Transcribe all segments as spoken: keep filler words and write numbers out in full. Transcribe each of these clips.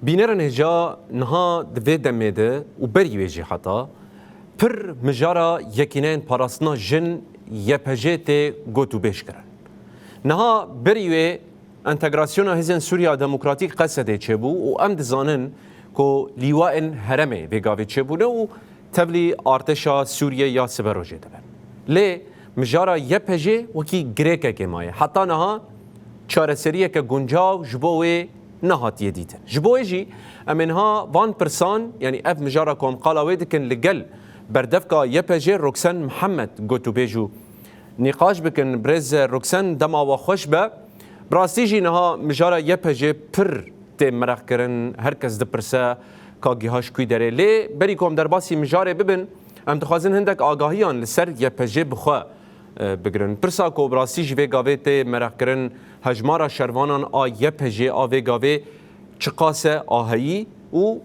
Bînerên hêja niha di vê demê de û berî wê jî heta pir mijara Yekîneyên Parastina Jin Y P J tê gotûbêj kirin. Niha berî wê entegrasyona Hêzên Sûriya Demokratîk Qesedê çêbû û em dizanin ku lîwayên herêmê vê gavê çêbûne û tevlî artêşa Sûriyê ya siberojê dibin. Lê mijara Y P J wekî girêkekê maye. Heta niha çareseriyeke guncaw ji bo wê nehatiye dîtin. Ji bo wê jî em ê niha van pirsan, yanî ev mijara ku em qala wê dikin, li gel berdevka Y P J Roksen Mihemed gotûbêj û nîqaş bikin. Birêz Roksen, dema we xweş be. Bi rastî jî niha mijara Y P J pir tê mereqkirin, her kes dipirse ka giha ji kû derê. Lê berî ku em derbasî mijarê bibin, em dixwazin hindek agahiyan li ser Y P J bi xwe, e, bigirin. Pirsa ku bi rastî jî vê gavê tê mereqkirin, hejmara şervanan a Y P J a vê gavê çiqas e a heyî û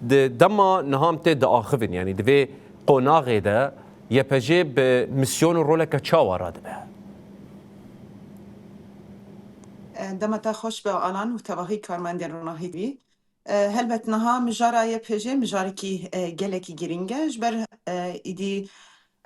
di dema niha em tê diaxivin, yanî di vê qonaxê de Y P J bi misyon û roleke çawa radibe? E, dema te xweş be Alan û tevahî karmendên Ronahî T V. E, helbet niha mijara Y P J mijarekî, e, gelekî girîng e. Ji ber, e, îdî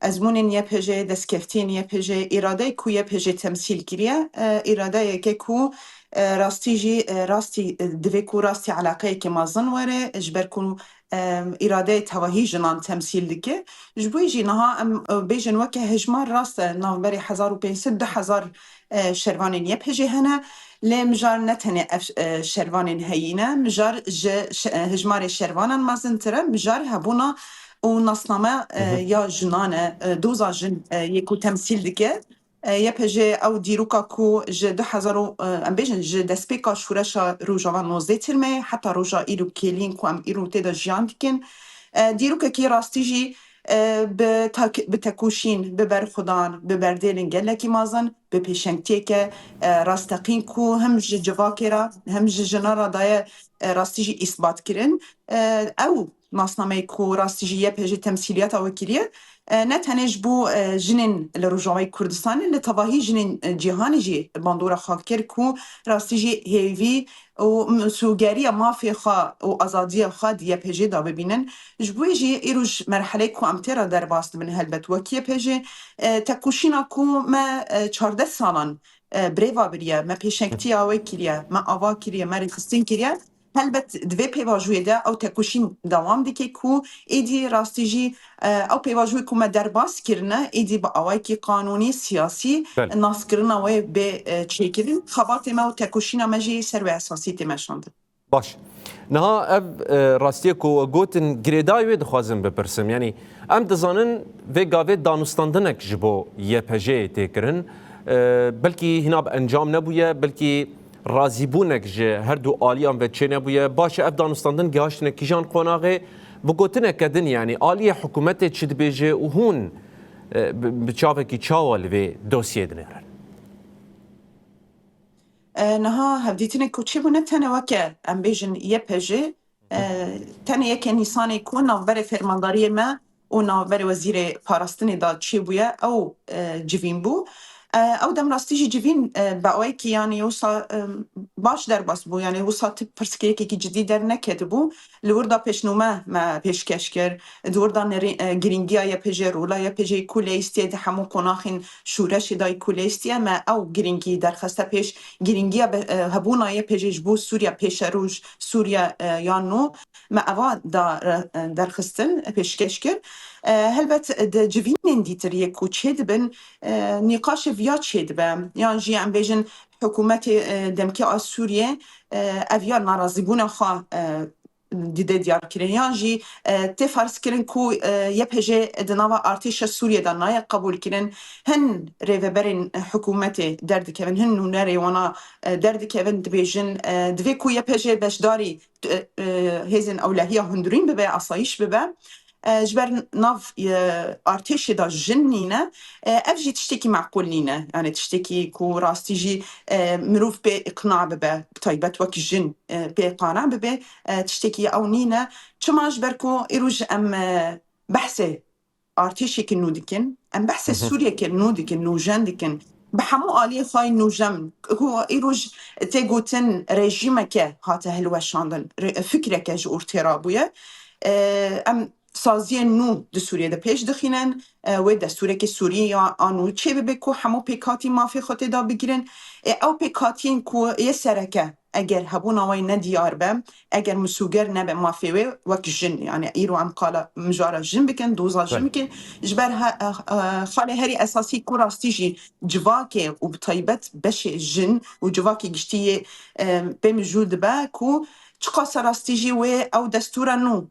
ezmûnên Y P J, destkeftiyên Y P J, îradeyê ku Y P J temsîl kiriye, e, îradeyeke ku, e, rastî jî, e, rastî, e, divê ku rastî eleqeyeke mezin were, ji ber ku, e, îradeyê tevahî jinan temsîl dike. Ji bo jî niha em, e, bêjin weke hejmar rast e, navberê hezar û pênc sed, du hezar, e, şervanên Y P J hene. Lê mijar ne tenê ev, e, şervanên heyî ne, mijar ji şe-, e, hejmarê şervanan mezintir e, mijar hebûna û nasname, e, Hı hı. ya jinan e, e, doza jin, e, yê ku temsîl dike. E, Y P J ew dîroka ku ji du hezar û, e, em bêjin ji destpêka şoreşa Rojava nozdeh Tirmeyê heta roja îro kêlîn ku em îro tê de jiyan dikin. E, dîrokekî rastî jî, e, bi tak-, bi tekoşîn, bi berxwedan, bi berdêlên gelekî mezin, bi pêşengtiyeke, e, rasteqîn ku hem ji civakê re hem ji jinan re daye, e, rastî jî îsbat kirin. E, ew nasnameyê ku rastî jî Y P J temsîliyata wê kiriye, e, ne tenê ji bo, e, jinên li Rojavayê Kurdistanê, li tevahî jinên, e, cîhanê jî bandora xwe kir ku rastî jî hêvî û misûgeriya mafê xwe û azadiya xwe di Y P J de bibînin. Ji bo wê jî îro ji merheleyê ku em tê re derbas dibin helbet wek Y P J, e, tekoşîna ku me, e, çardeh salan, e, birêva biriye, me pêşengtiya wê kiriye, me ava kiriye, me rêxistin kiriye. Helbet di vê pêvajoyê de ew tekoşîn dewam dike ku êdî rastî jî, e, ew pêvajoyê ku me derbas kirine, êdî bi awayekî qanûnî, siyasî Belê. naskirina wê bê, e, çêkirin. Xebatê me û tekoşîna me jî ser wê esasî tê meşandin. Baş. Niha ev, e, rastiyê ku we gotin, girêdayî wê dixwazim bipirsim. Yanî em dizanin vê gavê danûstandinek ji bo Y P J'ê tê kirin. E, belkî hîna bi encam nebûye, belkî razîbûnek ji her du aliyan ve çênebûye. Baş e, ev danûstandin gihaştine kîjan qonaxê? Bi gotineke din, yanî aliyê hikûmetê çi dibêje û hûn, e, bi, bi çavekî çawa li vê dosyeyê dinêrin? E, niha hevdîtinê ku çêbû ne tene weke, em bêjin, Y P J, e, tenê yekê Nîsanê ku navberê fermandariyê me û navberê wezîrê parastinê de çêbûye, ew, e, civîn bû. E, ew dem rastî jî civîn, e, bi awayekî, yanî wisa, e, baş derbas bû, yanî wisa tu pirsgirêkekî cidî derneketibû. Li wir de pêşnûme me pêşkeş kir. Di wir de nerî-, e, girîngiya Y P J, rola Y P J ku lêstiye di hemû qonaxên şoreşê de ku lêstiye me ew girîngî derxiste pêş, girîngiya be-, e, hebûna Y P J ji bo Sûriya pêşeroj, Sûriya, e, ya nû me eva da re-, e, derxistin, pêşkeş kir. E, helbet di civînên dîtir yê ku çêdibin, e, nîqaşê viya çêdibe. Yan jî em bêjin hikûmetê, e, demkî a Sûriyê, e, ev ya narazîbûna xwe, e, dide diyar kirin. Yan jî, e, tê ferz kirin ku, e, Y P J di nava artêşa Sûriyê de nayê qebûl kirin. Hin rêveberên hikûmetê derdikevin, hin nûnerê wana, e, derdikevin, dibêjin, e, divê ku Y P J beşdarî, e, e, hêzên ewlehiya hundirîn bibe, asayîş bibe. E, ji ber nav, e, artêşê de jin nîne, e, ev jî tiştekî meqûl nîne. Yani tiştekî ku rastî jî, e, mirov pê îqna bibe, bi taybet wek jin, e, pê qane bibe, e, tiştekî ew nîne. Çima? Ji ber ku îroj em, e, behsê artêşeke nû dikin, em behsê Hı hı. Sûriyeke nû dikin, nûjen dikin. bi hemû aliyê xwe yê nûjen, ku îroj tê gotin rejîmeke hate hilweşandin, re-, fikreke ji ortê rabûye. E, em saziyên nû di Sûriyê de pêş dixînin, e, wê destûrekî Sûrî ya a nû çêbibe ku hemû pêkhatî mafê xwe tê de bigirin. E, ew pêkhatiyên ku yê sereke eger hebûna wê ne diyar be, eger misûger nebe mafê wê wek jin, yani îro em qala mijara jin bikin, doza jin Belê. bikin, ji ber he-, e, e, xalê herî esasî ku rastî jî civakê û bi taybet beşê jin û civakê giştî yê, e, pê mijûl dibe ku çiqasa rastî jî wê ew destûra nû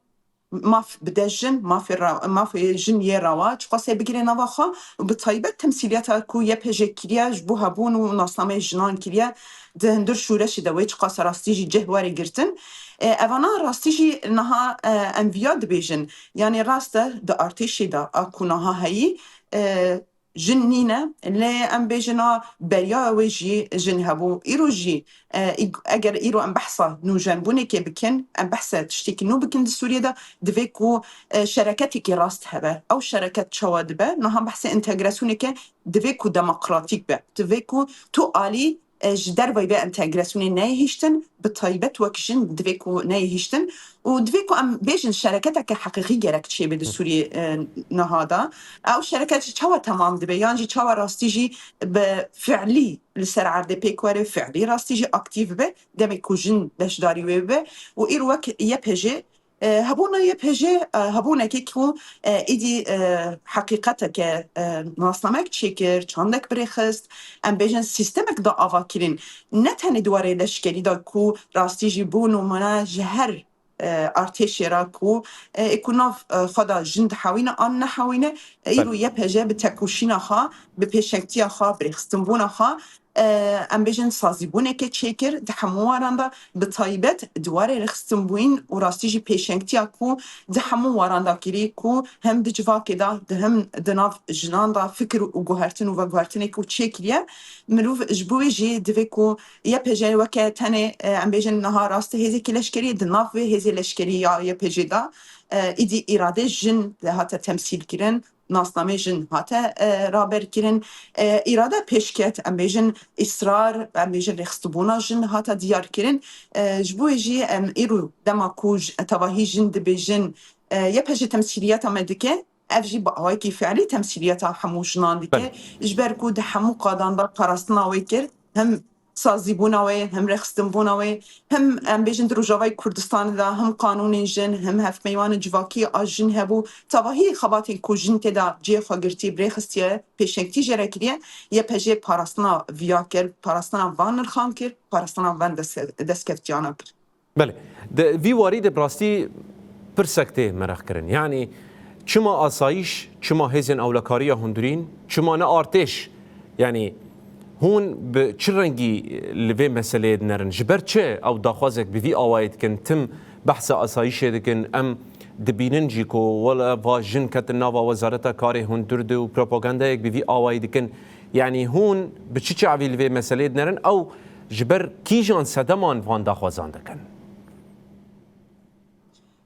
maf bide jin, mafê ra-, mafê jin yê rawa, çiqasê bigire nava xwe û bi taybet temsîliyeta ku Y P J kiriye ji bo hebûn û nasnameyê jinan kiriye, di hundir şûreşê de wê çiqasa rastî jî cih were girtin. E, evana rastî jî niha, e, em viya dibêjin. Yanî rast e, di artêşê de a ku niha heyî, e, jin nîne, lê em bêjin a beriya wê jî jin hebû. Îro jî, e, îg-, eger îro em behsa nûjenbûnekê bikin, em behsa tiştekî nû bikin di Sûriyê de, divê ku, e, şereketekî rast hebe. Ew şereket çawa dibe? Niha behsê entegrasyoneke divê ku demokratîk be. Divê ku tu alî, e, ji derveyî vê entegrasyonê neyê hiştin, bi taybet wek jin divê ku neyê hiştin û divê ku em bêjin şereketeke heqîqî gerek çêbe di Sûriyê, e, niha de. Ew şereket jî çawa temam dibe? Yan jî çawa rastî jî bi fiilî li ser erdê pêk were, fiilî rastî jî aktîf be, demê ku jin beşdarî wê bibe û îro wek Y P J, e, hebûna Y P J, e, hebûnekê ku, e, êdî, e, heqîqeteke, e, nasnamek çêkir, çandek birêxist, em bêjin sîstemek da ava kirin. Ne tenê di warê leşkerî de ku rastî jî bo nimûne ji her, e, artêşê re ku, e, ê ku nav, e, xwe de jin dihewîne an nehewîne, e, îro Belê. Y P J bi tekoşîna xwe, bi pêşengtiya xwe, bi rêxistinbûna xwe, e, em bêjin sazîbûneke çêkir di hemû waran de, bi taybet di warê rêxistinbûyîn û rastî jî pêşengtiya ku di hemû waran de kirî ku hem di civakê de, di hem di nav jinan de fikir û guhertin û veguhertinê ku çêkiriye, mirov ji bo wê jî divê ku Y P J weke tenê, e, em bêjin niha rastî hêzekî leşkerî di nav vê hêzê leşkerî ya Y P J de, e, êdî îradê jin de hate temsîl kirin, nasnamê jin hate, e, raber kirin. E, îrade pêşket, em bêjin îsrar, em bêjin rêxistibûna jin hate diyar kirin. E, ji bo wê jî em îro dema ku j-, tevahî jin dibêjin, e, Y P J temsîliyeta me dike, ev jî bi awayekî fiilî temsîliyeta hemû jinan dike. Belê. Ji ber ku di hemû qadan de parastina wê kir, hem sazîbûna wê, hem rêxistinbûna wê, hem em bêjin di Rojavayê Kurdistanê de hem qanûnên jin, hem hevpeymanên civakî a jin hebû. Tevahî xebatên ku jin tê de cihê xwe girtî, bi rê xistiye, pêşengtî jê re kiriye, Y P J parastina viya kir, parastina van nirxan kir, parastina van dest-, destkeftiyana kir. Belê. Di vî warî de bi rastî pirsek tê meraq kirin. Yanî çima asayîş, çima hêzên ewlekariya hundirîn, çima ne artêş? Yanî hûn bi çi rengî li vê meseleyê dinerin? Ji ber çi ew daxwazek bi vî awayî dikin? Tim behsa asayîşê dikin. Em dibînin jî ku wele va jin ketin nava Wezareta Karê Hundir de û propagandayek bi vî awayî dikin. Yanî hûn bi çi çavî li vê meseleyê dinerin? Ew ji ber kîjan sedeman van daxwazan dikin?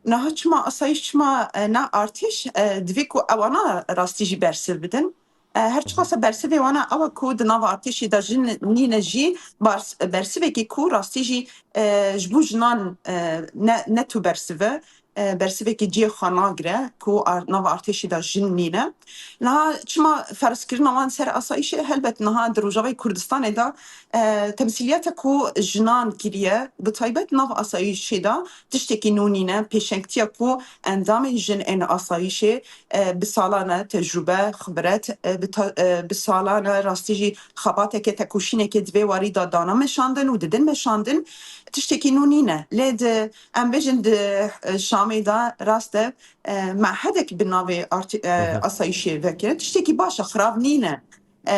Niha çima asayîş, çima, e, ne artêş, e, divê ku ewana rastî jî bersiv bidin. E, her çiqasa bersivê wana ew e ku di nava artêşê de jin nîne jî bars-, bersivekê ku rastî jî, e, ji bo jinan, e, ne, ne tu bersiv e. E, bersivekî cihê xwe nagire ku ar-, nava artêşê de jin nîne. Niha çima ferzkirina wan ser asayîşê? Helbet niha di Rojavayê Kurdistanê de, e, temsîliyeta ku jinan kiriye, bi taybet nav asayîşê de tiştekî nû nîne. Pêşengtiya ku endamên jin ên asayîşê, e, bi salan e tecrûbe, xibret, e, bi ta-, e, bi salan e rastî jî xebateke tekoşîneke di vê warî de dana meşandin û didin meşandin, tiştekî nû nîne. Lê di, em bêjin di, e, Şamê de rast e, e, mehedek bi navê arti-, e, Hı hı. asayîşê vekirin. Tiştekî baş e, xirab nîne. E,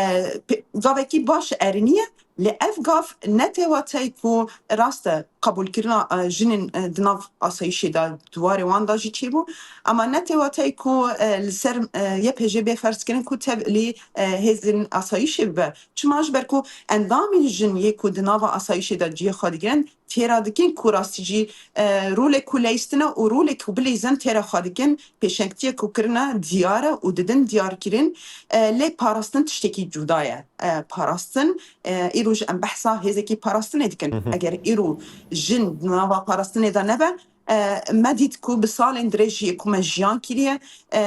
pe-, gavekî baş erinî ye, lê ev gav ne tê wateyê ku rast e, qebûlkirina, e, jinên, e, di nav asayîşê de di warê wan de jî çêbû. Ama ne tê wateyê ku, e, li ser, e, Y P J bê ferzkirin ku tevlî, e, hêzên asayîşê bibe. Çima? Ji ber ku endamên jin yê ku di nava asayîşê de cihê xwe digirin, têra dikin ku rastî jî, e, rolek ku leyîstin e û rolek ku bilîzin têra xwe dikin, pêşengtiyek ku kirine diyar e û didin diyarkirin, e, lê parastin tiştekî cuda ye. E, parastin, e, îro jî em behsa hêzekî parastinê dikin. Hı hı. Eger îro jin di nava parastinê de nebe, e, me dît ku bi salên dirêj jî ku me jiyan kiriye, e,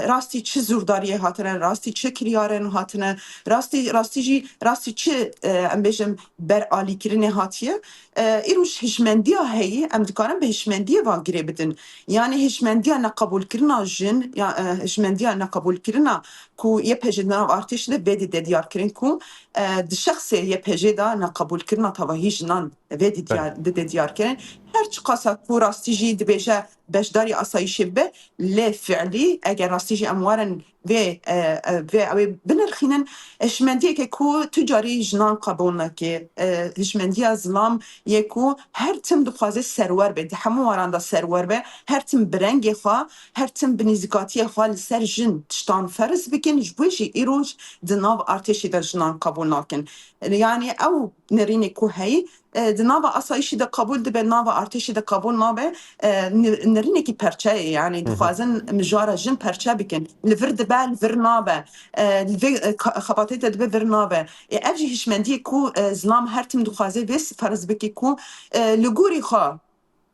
rastî çi zûrdariyê hatine, rastî çi kiryarên hatine, rastî, rastî jî, rastî çi, e, em bêjin beralîkirinê hatiye. E, îro ji hişmendiya heyî, em dikarin bi hişmendiyê ve girê bidin. Yanî hişmendiya neqebûlkirina jin, ya, e, hişmendiya neqebûlkirina ku Y P J di nav artêşê de vê dide diyarkirin ku, e, di şexsê Y P J de neqebûlkirina tevahî jinan vê dide Belê. diyar, dide diyarkirin. Her çiqasa ku rastî jî dibêje beşdarî asayîşê bibe, lê fiilî eger rastî jî em werin vê, e, e, vê ew ê binirxînin, e, hişmendiyeke ku tu carî jinan qebûl nake, e, hişmendiya zilam yê ku her tim dixwaze serwer be, di hemû waran de serwer be, her tim bi rengê xwe, her tim bi nîzikatiyê xwe li ser jin tiştan ferz bikin, ji bo jî îroj di nav artêşê de jinan qebûl nakin. Yanî ew nerînê ku heyî, e, di nava asayîşî de qebûl dibe, nava artêşî de qebûl nabe, e, ni-, nerînekî perçe ye, yanî Hı hı. dixwazin mijara jin perçe bikin. Li vir dibe, li vir nabe. E, li vê, e, ka-, xebatê de dibe vir nabe. E, ev jî hişmendiyê ku, e, zilam her tim dixwaze vê s-, ferz bike ku, e, li gorî xwe,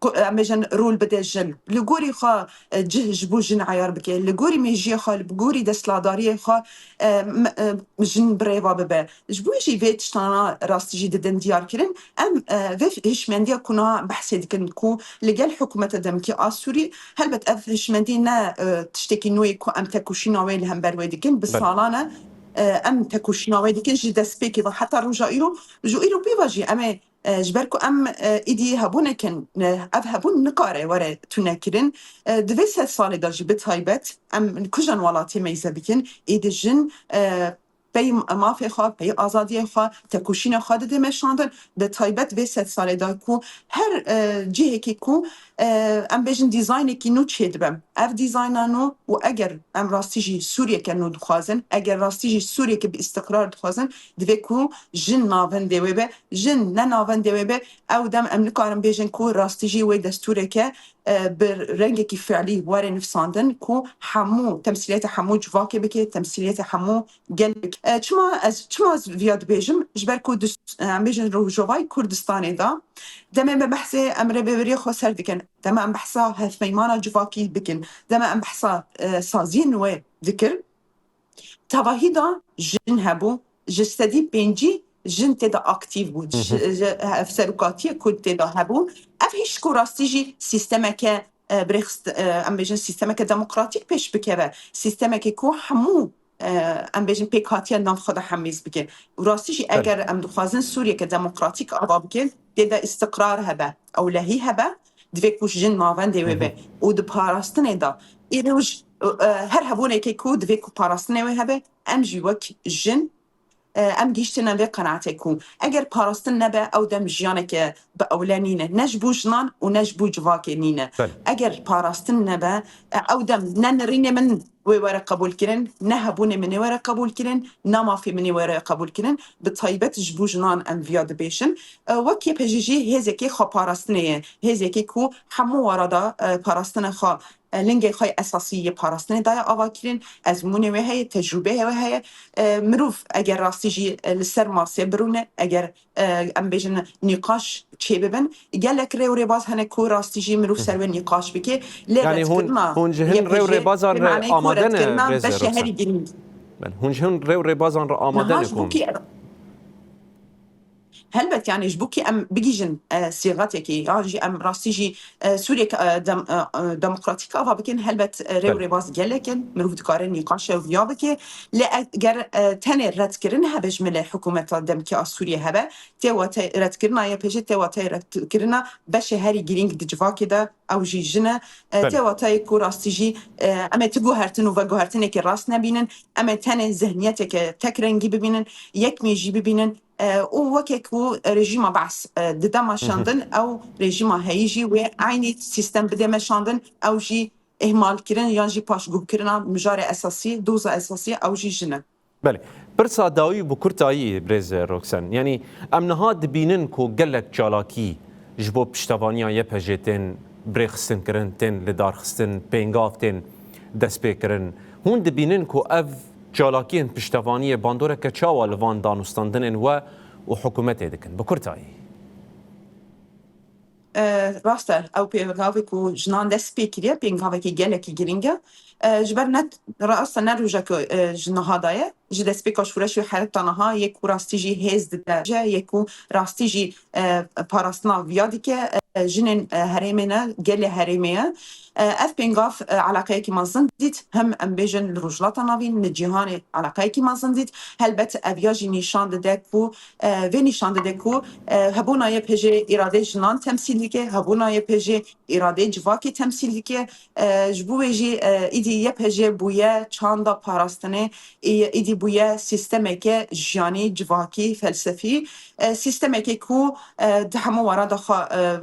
ku, em bêjin rol bide jin. Li gorî xwe, e, cih ji bo jin eyar bike. Li gorî mêjiyê xwe, li gorî desthilatdariyê xwe, e, m-, e, jin bi rêva bibe. Ji bo jî vê tiştana rastî jî didin diyar kirin. Em, e, vê hişmendiya ku niha behsê dikin ku li gel hikûmeta demkî a Sûrî, helbet ev hişmendî ne, e, tiştekî nû ye ku em tekoşîna wê li hember wê dikin. Bi Belê. salan e, e, em tekoşîna wê dikin ji destpêkê ve heta roja îro. Ji îro pê ve jî em ê, e, ji ber ku em, e, îdî hebûnekin, e, ev hebûn nikare were tunekirin. E, di vê sed salê de jî bi taybet em kujan welatê meyze bikin, êdî jin, e, pey mafê xwe, pey azadiyê xwe, tekoşîna xwe dide meşandin. Bi taybet vê sed salê de ku her, e, cihekî ku, e, em bêjin dîzaynekî nû çêdibe. Ev dîzayna nû û eger em rastî jî Sûriyeke nû dixwazin, eger rastî jî Sûriyeke bi îstiqrar dixwazin, divê ku jin navendê wê be. Jin ne navendê wê be, ew dem em nikarin bêjin ku rastî jî wê destûreke, e, bi rengekî fiilî were nivîsandin ku hemû, temsîliyeta hemû civakê bike, temsîliyeta hemû gelek. E, çima ez, çima ez viya dibêjim? Ji ber ku dis-, e, em bêjin Rojavayê Kurdistanê de demê me behsê em rêveberiya xweser dikin, dema em behsa hevpeymana civakî bikin, dema em behsa, e, saziyên nû dikin, tevahî de jin hebû, ji sedî pêncî jin tê de aktîf bû, Hı hı. ji, ji, ev serokatiyê ku tê de hebû. Ev hîş ku rastî jî sîstemeke, e, birêxist-, e, em bêjin sîstemeke demokratîk pêş bikeve, sîstemekê ku hemû, e, em bêjin pêkhatiya nav xwe de hemîz bike. Û rastî jî Belê. eger em dixwazin Sûriyeke demokratîk ava bikin, tê de îstiqrar hebe, ewlehî hebe, divê ku jin navendê wê Hı hı. be. Û di parastinê de, îroj, e, her hebûnekê ku divê ku parastinê wê hebe, em jî wek jin, e, em gihîştine vê qenaetê ku eger parastin nebe, ew dem jiyaneke bi ewle nîne. Ne ji bo jinan û ne ji bo civakê nîne. Belê. Eger parastin nebe, e, ew dem ne nerînê min wê were qebûlkirin, ne hebûnê min ê were qebûlkirin, ne mafê min ê were qebûlkirin. Bi taybet ji bo jinan em viya dibêjin. E, wek Y P J jî hêzekê xweparastinê ye. Hêzekê ku hemû wara da, e, parastina xwe, e, lingê xwe yê esasî yê parastinê daye avakirin, ezmûnê wê heye, tecrûbeyê wê heye. E, mirov eger rastî jî, e, li ser masê birûne, eger, e, em bêjin nîqaş çêbibin, gelek rê û rêbaz hene ku rastî jî mirov Hı hı. ser wê nîqaş bike. Lê Yani hûn, redkirina hûn ji hin Y P J rê û rêbazan bi re maneyê ku amade ne, redkirina rêzê beşê Roksan? herî girîng. Ben, hûn ji hin rê û rêbazan re amade Niha ne ji bo ku kî Helbet, yani ji bo kî em bigihîjin, e, sîxetekî, yan jî em rastî jî, e, Sûriyeke, e, dem-, e, e, demokratîk ava bikin, helbet, e, rê û Belê. rêbaz gelek in, mirov dikare nîqaşe viya bike. Lê eger, e, tenê redkirin hebe ji milê hikûmeta demkî a Sûriyê hebe, tê wate-, redkirina Y P J tê wateyê redkirina beşê herî girîng di civakê de, ew jî jin e. E, Belê. tê wateyê ku rastî jî, e, em ê ti guhertin û veguhertinekê rast nebînin, em ê tenê zihniyeteke tek rengî bibînin, yek mêjî bibînin, E, û weke ku rejîma Be's, e, dide meşandin, ew rejîma heyî jî wê eynî sîstem bide meşandin, ew jî ihmalkirin yan jî paşguhkirina mijarê esasî, doza esasî ew jî jin e. Belê. Pirsa dawî bi kurtayî, birêz Roksen. Yanî em niha dibînin ku gelek çalakî ji bo piştevaniya Y P J tên birêxistinkirin, tên lidarxistin, pêngav tên destpêkirin. Hûn dibînin ku ev çalakiyên piştevaniyê bandoreke çawa li van danûstandinên we û hikûmetê dikin? Bi kurtayî. E, rast e, ew pêngavê ku jinan dest pê kiriye, pêngavekî gelekî girîng e. E, ji ber ne, rast e, ne rojek, e, ji niha de ye. Ji destpêka şoreş û heta niha yê ku rastî jî hêz dide, yê ku rastî jî, e, parastina viya dike, e, jinên, e, herêmê ne, gelê herêmê ye. E, ev pêngav, e, eleqeyekî mezin dît, hem em bêjin li Rojhilata Navîn, li cîhanê eleqeyekî mezin dît. Helbet ev ya jî nîşan dide ku, e, vê nîşan dide ku, e, hebûna Y P J îradeyê jinan temsîl dike, hebûna Y P J îradeyê civakê temsîl dike. E, ji bo wê jî, e, îdî Y P J bûye çanda parastinê, î-, îdî bûye sîstemeke jiyanî, civakî, felsefî. E, sîstemekê ku, e, di hemû wara de xwe,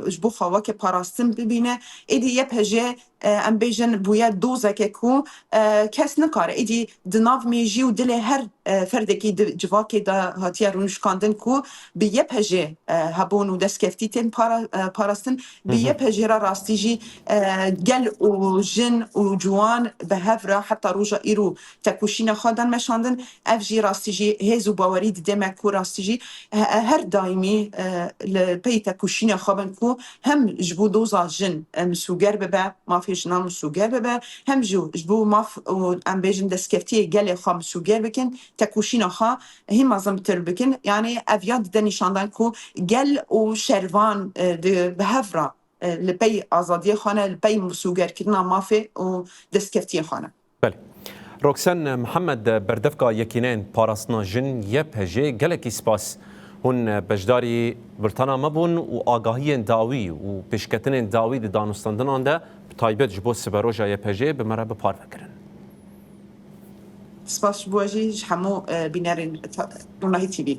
e, ji bo xwe weke parastin bibîne. Êdî Y P J, e, em bêjin bûye dozeke ku, e, kes nikare. Êdî di nav mêjî û dilê her, e, ferdekî di civakê de hatiye rûnişkandin ku bi Y P J, e, hebûn û destkeftî tên para-, e, parastin. Bi Y P J re rastî jî, e, gel û jin û ciwan bi hev re heta roja îro tekoşîna xwe dan meşandin. Ev jî rastî jî hêz û bawerî dide me ku rastî jî, e, e, her daîmî, e, li pey tekoşîna xwe bin ku hem ji bo doza jin, e, misûger bibe, mafê jinan misûger bibe, hem jî ji bo maf û em bêjin destkeftiyê gelê xwe misûger bikin, tekoşîna xwe hîn mezin bitir bikin. Yanî ev ya dide nîşandan ku gel û şervan, e, di, bi hev re, e, li pey azadiyê xwe ne, li pey misûgerkirina mafê û destkeftiyê xwe ne. Belê. Roksen Mihemed, berdevka Yekîneyên Parastina Jin, Y P J, gelekî spas. Hûn beşdarî bultena me bûn û agahiyên dawî û pêşketinên dawî di danûstandinan de, bi taybet ji bo siberoja Y P J bi me re bi parve kirin. Spas ji bo jî ji hemû, e, bînerên ta-, Ronahî T V.